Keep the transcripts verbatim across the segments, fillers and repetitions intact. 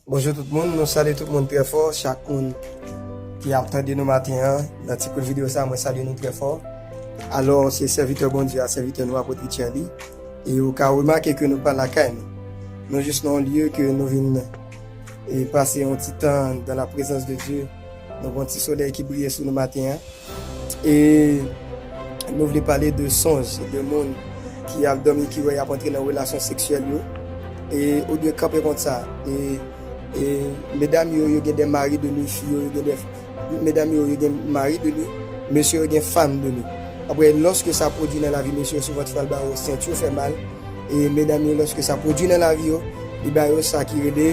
Bonjou tout moun, nou salye tout moun trè fò, chak moun ki ap tande nou maten an, nan ti kout videyo sa, mwen salye nou trè fò. Alò, se sèvitè Bondye a, sèvitè nou, Apot Richard Lee. E ou ka remake ke nou pa lakay nou. Nou jis nan yon lye ke nou vin, e, pase yon ti tan dans la présence de Dieu. Nou gen yon ti solèy ki briye sou nou maten an. E nou vle pale de sonj de moun ki ap dòmi, ki wè y ap antre nan relasyon seksyèl yo. E ou dwe kanpe kont sa. E, e medam yo, yo gen de mari de nuit, fi yo, yo gen de, medam yo, yo gen mari de nuit, mesye yo gen fanm de nuit. Apre, lòske sa pwodui nan lavi mesye yo, souvan ti fwa l ba yo senti yo fè mal. E medam yo, lòske sa pwodui nan lavi yo, li ba yo sa ki rele,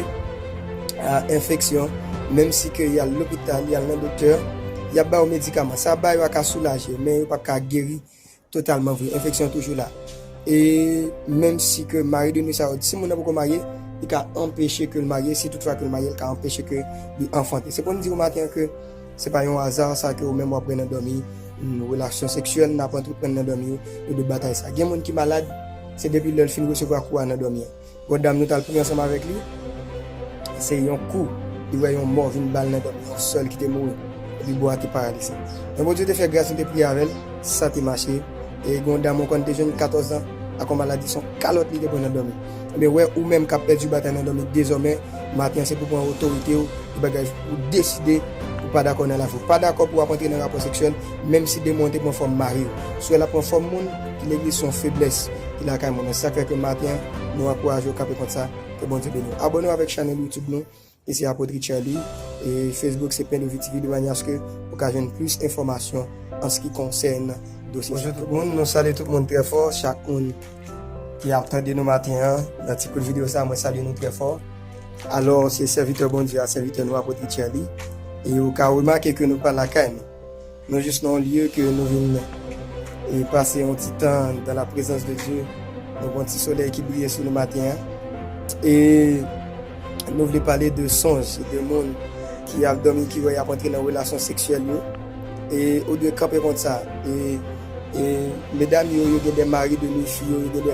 a, enfeksyon. Menm si ke y al lopital, y al nan doktè, y ap ba yo medikaman. Sa ba yo a ka soulaje yo, men yo p ap ka geri totalman vre. Enfeksyon toujou la. E menm si ke mari de nuit sa yo, si moun nan poko marye, li ka anpeche ke l marye, si toutfwa ke l marye, l ka anpeche ke li anfante. Se pou n di w maten an ke se pa yon aza sa ke ou menm w ap pran nan dòmi, mm, relasyon seksyèl n ap antreprann nan dòmi yo, yo dwe batay sa. Gen moun ki malad, se depi lè l fin resevwa kou a nan dòmi an. Gon dam nou t al priye ansanm avèk li, se yon kou, li wè yon mò vin ba l nan dòmi, yon sè l ki te mouri, epi bò a te paralize. Men Bondye te fè gras, nou te priye avè l, sa te mache. E gon dam ankò, li te jwenn katòz an, ak yon maladi, se yon kalòt li te pran nan dòmi. Ebyen, wè, ou menm k ap pèdi batay nan dòmi, dezòmè, maten an, se pou pran otorite w, pou bagay, pou deside, ou pa dakò nan lavi w. Pa dakò pou w ap antre nan rapò seksyèl, menm si demon an te pran fòm mari w. Si w wè l ap pran fòm moun, ki legliz se yon feblès ki lakay moun nan. Se sa k fè ke maten an, nou ankouraje w kanpe kont sa. Ke Bondye beni w. Abòne w avèk chanèl YouTube nou, e se Apot Richard Lee. E Facebook se Pendo V T V, de manyè aske ou ka jwenn plis enfòmasyon an se ki konsène dosye sa. Bonjou tout moun, nou salye tout moun trè fò, chak moun ki ap tande nou maten an, nan ti kout videyo sa, mwen salye nou trè fò. Alò, se sèvitè Bondye a, sèvitè nou, Apot Richard Lee. E ou ka remake ke nou pa lakay nou. Nou jis nan yon lye ke nou vin, e, pase yon ti tan dans la présence de Dieu. Nou gen yon ti solèy ki briye sou nou maten an. E nou vle pale de sonj de moun ki ap dòmi, ki wè y ap antre nan relasyon seksyèl yo. E ou dwe kanpe kont sa. E, e medam yo, yo gen de mari de nuit, fi yo, yo gen de,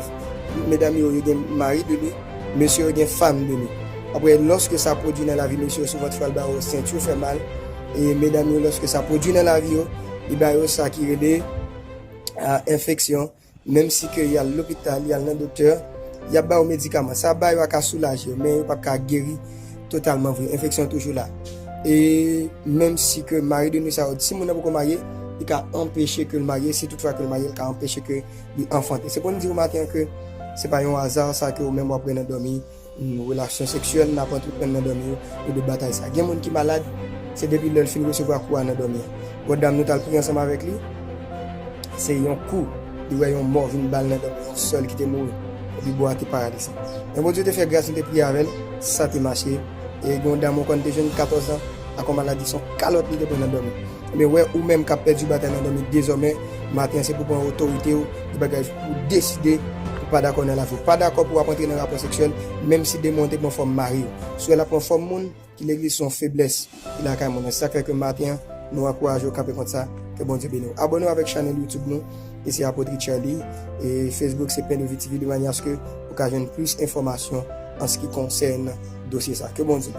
medam yo, yo gen mari de nuit, mesye yo gen fanm de nuit. Apre, lòske sa pwodui nan lavi mesye yo, souvan ti fwa l ba yo senti yo fè mal. E medam yo, lòske sa pwodui nan lavi yo, li ba yo sa ki rele, a, enfeksyon. Menm si ke y al lopital, y al nan doktè, y ap ba yo medikaman. Sa ba yo a ka soulaje yo, men yo p ap ka geri totalman vre. Enfeksyon toujou la. E menm si ke mari de nuit sa yo, si moun nan poko marye, li ka anpeche ke l marye, si toutfwa ke l marye, l ka anpeche ke li anfante. Se pou n di w maten an ke se pa yon aza sa ke ou menm w ap pran nan dòmi, mm, relasyon seksyèl n ap antreprann nan dòmi yo, yo dwe batay sa. Gen moun ki malad, se depi lè l fin resevwa kou a nan dòmi an. Gon dam nou t al priye ansanm avèk li, se yon kou, li wè yon mò vin ba l nan dòmi, yon sè l ki te mouri, epi bò a te paralize. Men Bondye te fè gras, nou te priye avè l, sa te mache. E gen yon dam ankò, li te jwenn katòz an, ak yon maladi, se yon kalòt li te pran nan dòmi. Ebyen, wè, ou menm k ap pèdi batay nan dòmi, dezòmè, maten an, se pou pran otorite w, pou bagay, pou deside, ou pa dakò nan lavi w. Pa dakò pou w ap antre nan rapò seksyèl, menm si demon an te pran fòm mari w. Si w wè l ap pran fòm moun, ki legliz se yon feblès ki lakay moun nan. Se sa k fè ke maten an, nou ankouraje w kanpe kont sa, ke Bondye beni w. Abòne w avèk chanèl YouTube nou, e se Apot Richard Lee, e Facebook se Pendo V T V, de manyè aske ou ka jwenn plis enfòmasyon an se ki konsène dosye sa. Ke Bondye